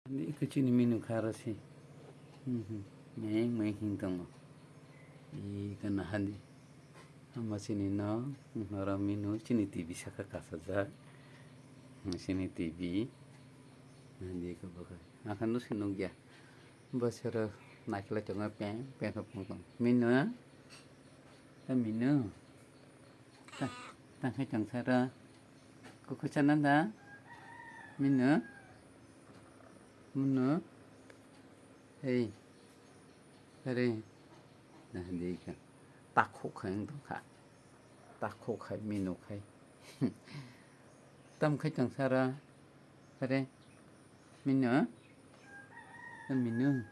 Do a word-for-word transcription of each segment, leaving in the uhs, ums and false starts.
Iko chini minu kha aro si. Mhm. Meng meng hing tongo. Iko nahadi. Ama chini no, oro minu chini T V saka kasajak. Chini T V. Nahadi iko bokhe. Akhan no si nukya. Bosero naikla tongo peng, peng khe pung tong. Minu? Ta minu? Ta, ta khe tong sara. Kuku chana da? Minu? Munu? Hei. Are. Nahadi khe. Takhuk khai wng tong kha. Takhuk khai, minu khai. Tam khai tong sara. Are. Minu? Ta minu?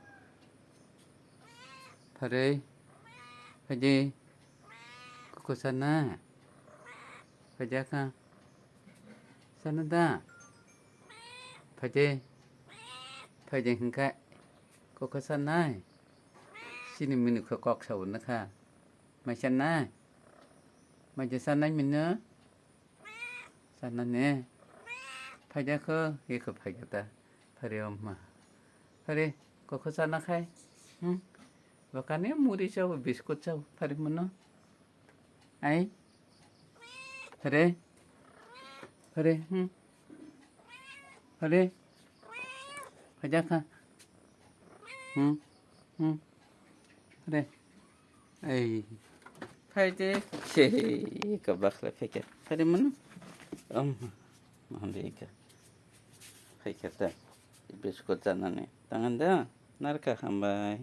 Pharwi, phaidi, kuku sana, phaidi aka, sana da, phaidi, phaidi hingkha, kuku sanai, chini minu khe kok sabo nukha, mai sanai, mai je sanai minu. Sana ne. Phaida kho, ye kho phaida ta. Phari o ma. Phari, kokho sana khai. Hmm? Bakani muri chao, biscuit chao. Phari mono. Ai. Phari. Phari, hmm. Phari. Phaida kha. Hmm. Hmm. Phari. Ei, phaide, sei, kabakhle phaikhe. Phaide mano? Om, mahande ika. Phaikhe ta, biscuit janani. Tangan da, narka hambai.